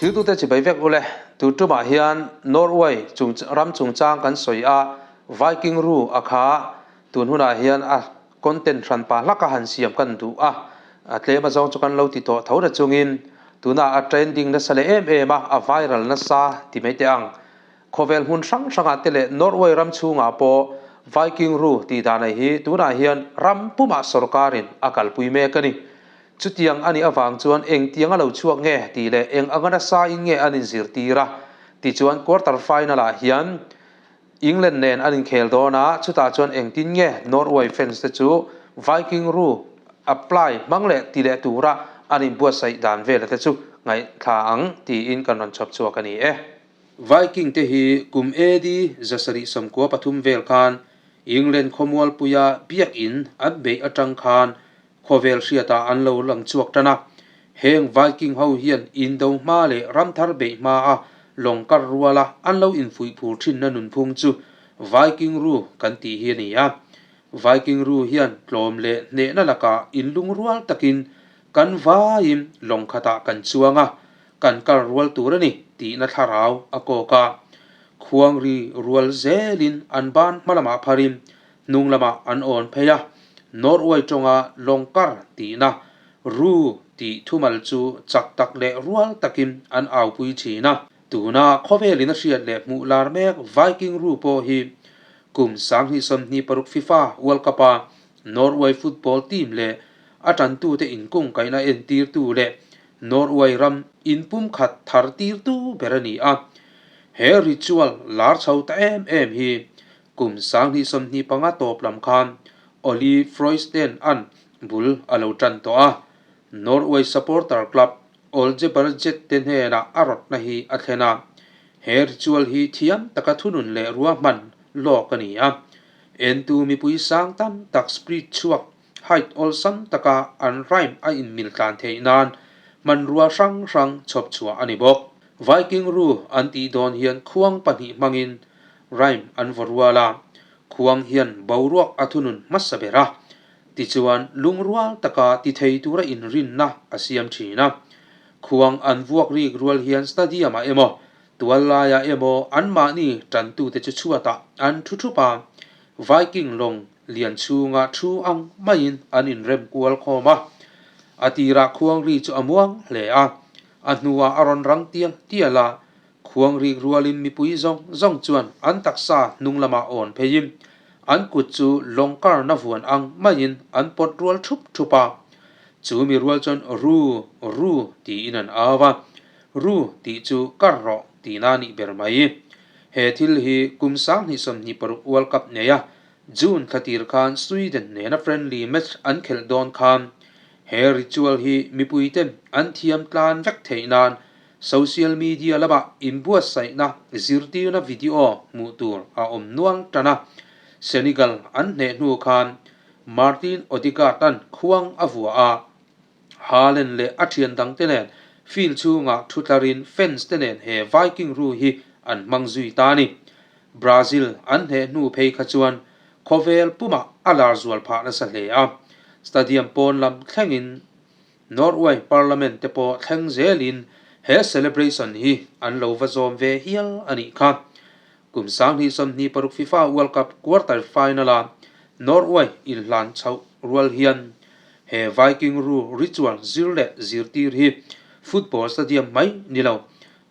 Thiltute chibai vek ule, tu tumah hian Norway chung ram chungchang kan sawi a, Viking ru a kha tun hunah hian a content hran pah hlak a han siam kan duh a, a tlem a zawng chu kan lo ti tawh tho na chungin tunah a trending nasa leh em em a, a viral nasa ti mai teh ang. Khawvel hmun hrang hrangah te leh Norway ram chhungah pawh Viking ru tih dan ai hi tunah hian ram pumah sorkarin a kalpui mek a ni. Chutiang a nih avang chuan engtiang a lo chhuak nge tih leh eng anga nasa in nge an inzirtir a tichuan quarter final ah hian England nen an inkhel dawn a, chutah chuan engtin nge Norway fans te chu Viking ru apply hmang leh ti leh tura an inbuatsaih dan vela te chu ngaihthla ang tiin kan rawn chhawp chhuak a ni e. Viking te hi kum AD 793 vel khan England khawmualpuia biakinn an beih atang khan Khawvel hriatah an lo lang chhuak tan a, heng Viking ho hian indo hma leh ramthar beih hma a lawng kar ruala an lo infuih phur thinna nunphung chu Viking ru kan tih hi a ni a. Viking ru hian tlawm leh hnehna lakah inlungrual takin kan vaiin lawng khatah kan chuang a, kan kal rual tur a ni tihna thlarau a kawk a. Khuangri rual zelin an ban hma lamah pharin Hnung lamah an awn phei a, Norway tawnga lawngkar tihna Ru tih thumal chu chak tak leh rual takin an aupui thin a. Tuna khawvelin a hriat leh hmuh lar mek Viking Ru pawh hi kum 2026 FIFA World Cup-a Norway football team leh a tantute inkungkaihna entirtu leh Norway ram inpumkhat thar tirtu ber a ni a. He ritual lar chho ta em em hi Kum 2025 tawp lam khan Ole Freusten an bul a lo tan tawh a, Norway supporter club Oljeberget te hnenah a rawtna hi a thlen a. He ritual hi thiam taka thunun leh ruahman lawk a ni a, entu mipui sang tam tak spirit chhuak height awlsam taka an rhyme a inmil tlan theih nan hmanrua hrang hrang chhawp chhuah a ni bawk. Viking ru an tih dawn hian khuang pahnih hmangin Rhyme an vaw rual a, khuang hian boruak a thunun hmasa ber a, tichuan lungrual taka ti thei tura inrinna a siam thin a. Khuang an vuak rik rual hian stadium-ah emaw, tual laiah emaw anmahni tantute chu chhuatah an thu thup a, Viking lawng lian chhunga thu ang maiin an inrem kual khawm a. A tirah khuang ri chu a muang hle a, a hnuah a rawn rang tial tial a, Khuang rik rualin mipui zawng zawng chuan an taksa hnung lamah awn pheiin an kut chu lawng karna vuan ang maiin an pawt rual thup thup a. Chu mi rual chuan Ru, ru tiin an au a. Ru tih chu kar rawh tihna a nih ber mai. He thil hi kum 2026 World Cup neia June thla tir khan Sweden nena friendly match an khelh dawn khan he ritual hi mipuiten an thiam tlan vek theih nan Social media lamah inbuatsaihna zirtirna video hmuh tur a awm nual tan a, Senegal an hneh hnu khan Martin Odegaard-a'n khuang a vuah a, Haaland leh a thian dangte nen field chhungah thu tlarin fans te nen he Viking ru hi an hmang zui ta a ni. Brazil an hneh hnu phei kha chuan khawvel pumah a lar zual phah nasa hle a, stadium pawn lam thlengin Norway Parliament te pawh thleng zelin he celebration hi an lo va zawm ve hial a nih kha. Kum 2026 FIFA World Cup quarter final-a Norway inhlan chhoh rual hian he Viking ru ritual zir leh zirtir hi football stadium mai ni lo,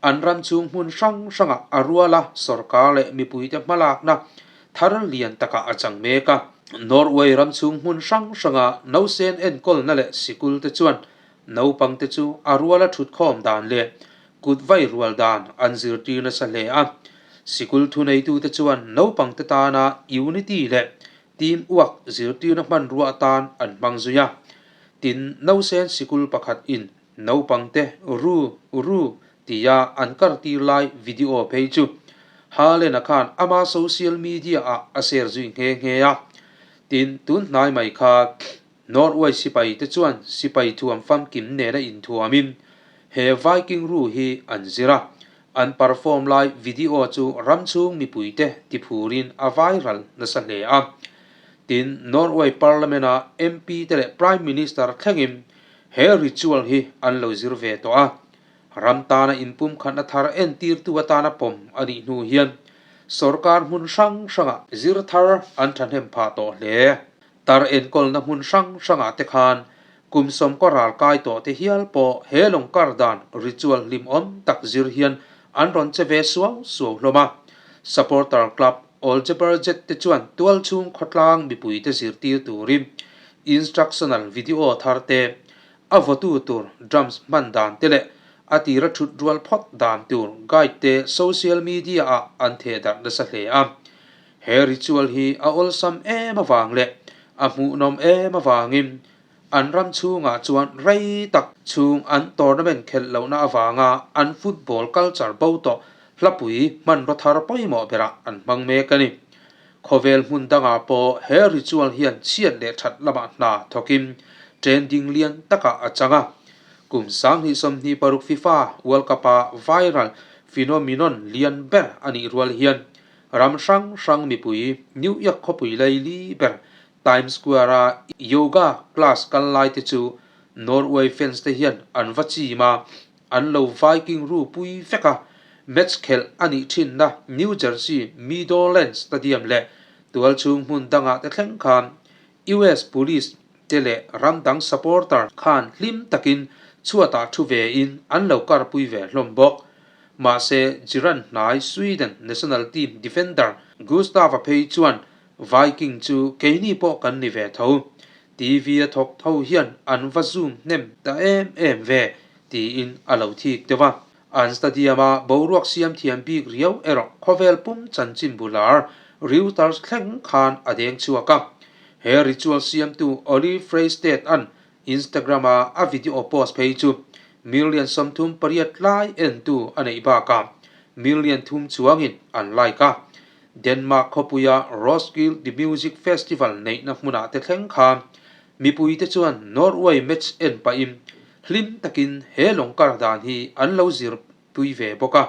an ram chhung hmun hrang hrangah a ruala sorkar leh mipuite hmalakna thar lian takah a chang mek a. Norway ram chhung hmun hrang hranga nausen enkawlna leh sikul te chuan naupangte chu a ruala thutkhawm dan leh kut vai rual dan an zirtir nasa hle a. Sikul thuneitute chuan naupangte tana unity leh team work zirtirna hmanrua atan an hmang zui a. Tin, nausen sikul pakhat in Naupangte ru ru tia an kar tir lai video phei chu Halen-a khan ama social media-ah a share zui nghe nghe a. Tin, tun hnai mai kha Norway sipai te chuan sipai thuam famkim nena inthuamin he Viking ru hi an zir a, an perform lai video chu ram chhung mipuite tiphurin a viral nasa hle a. Tin, Norway Parliament-a MP te leh Prime Minister thlengin He ritual hi an lo zir ve tawh a. Ram tana inpumkhatna thar entirtu atana pawm a nih hnu hian sorkar hmun hrang hrangah zir thar an thahnem phah tawh hle. Tar enkawlna hmun hrang hrangah te khan kum sawmkaw ral kai tawh te hial pawh he lawng kar dan ritual hlimawm tak zir hian an rawn che ve suau suau hlawm a. Supporter club Oljeberget te chuan tualchhung khawtlang mipuite zirtir turin instructional video thar te A vawtu tur drums hman dan te leh a tira thut rual phawt dan tur guide te social media ah an theh darh nasa hle a. He ritual hi a awlsam em avang leh a hmuhnawm em avangin an ram chhungah chuan rei tak chhung an tournament khelh lohna avanga an football culture bo tawh hlapui hmanraw thar pawimawh berah an hmang mek a ni. Khawvel hmun dangah pawh he ritual hian chhiat leh that lamah hna thawkin trending lian takah a chang a. Kum 2026 FIFA World Cup-a viral phenomenon lian ber a nih rual hian ram hrang hrang mipui New York khawpui laili ber Times Square-a yoga class kal lai te chu Norway fans te hian an va chim a, An lo Viking ru pui vek a, match khelh a nih thinna New Jersey Meadowlands Stadium leh tualchhung hmun dangah te thleng khan US Police te leh ram dang supporter khan hlim takin chhuatah thu ve in an lo karpui ve hlawm bawk. Mahse Jiran hnai Sweden national team defender Gustav-a phei chuan Viking chu keini pawh kan ni ve tho. TV a thawk tho hian an va zoom hnem ta em em ve tiin a lo thik deuh a. An stadium a boruak siam thiam bik riau erawh khawvel pum chanchin bular Reuters thleng khan a deng chhuak a. He ritual siamtu Oli Freystedt an Instagram a a video post phei chu million 38 lai entu a neih bakah million thum chuangin an like a. Denmark khawpuia Roskilde Music Festival neihna hmunah te thleng khan mipuite chuan Norway match en pahin hlim takin he lawng kar dan hi an lo zir pui ve bawk a.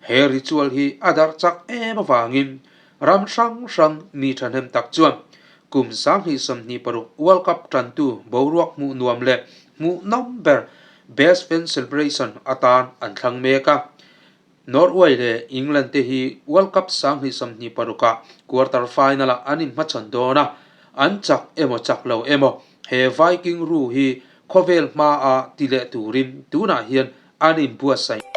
He ritual hi a darh chak em avangin ram hrang hrang mi thahnem tak chuan kum 2026 World Cup tantu boruak hmuh nuam leh hmuhnawm ber Best Fan Celebration atan an thlang mek a. Norway leh England te hi World Cup 2026 ah quarter final ah an inhmachhawn dawn a, an chak emaw chak lo emaw he Viking ru hi khawvel hma ah ti leh turin tunah hian an inbuatsaih.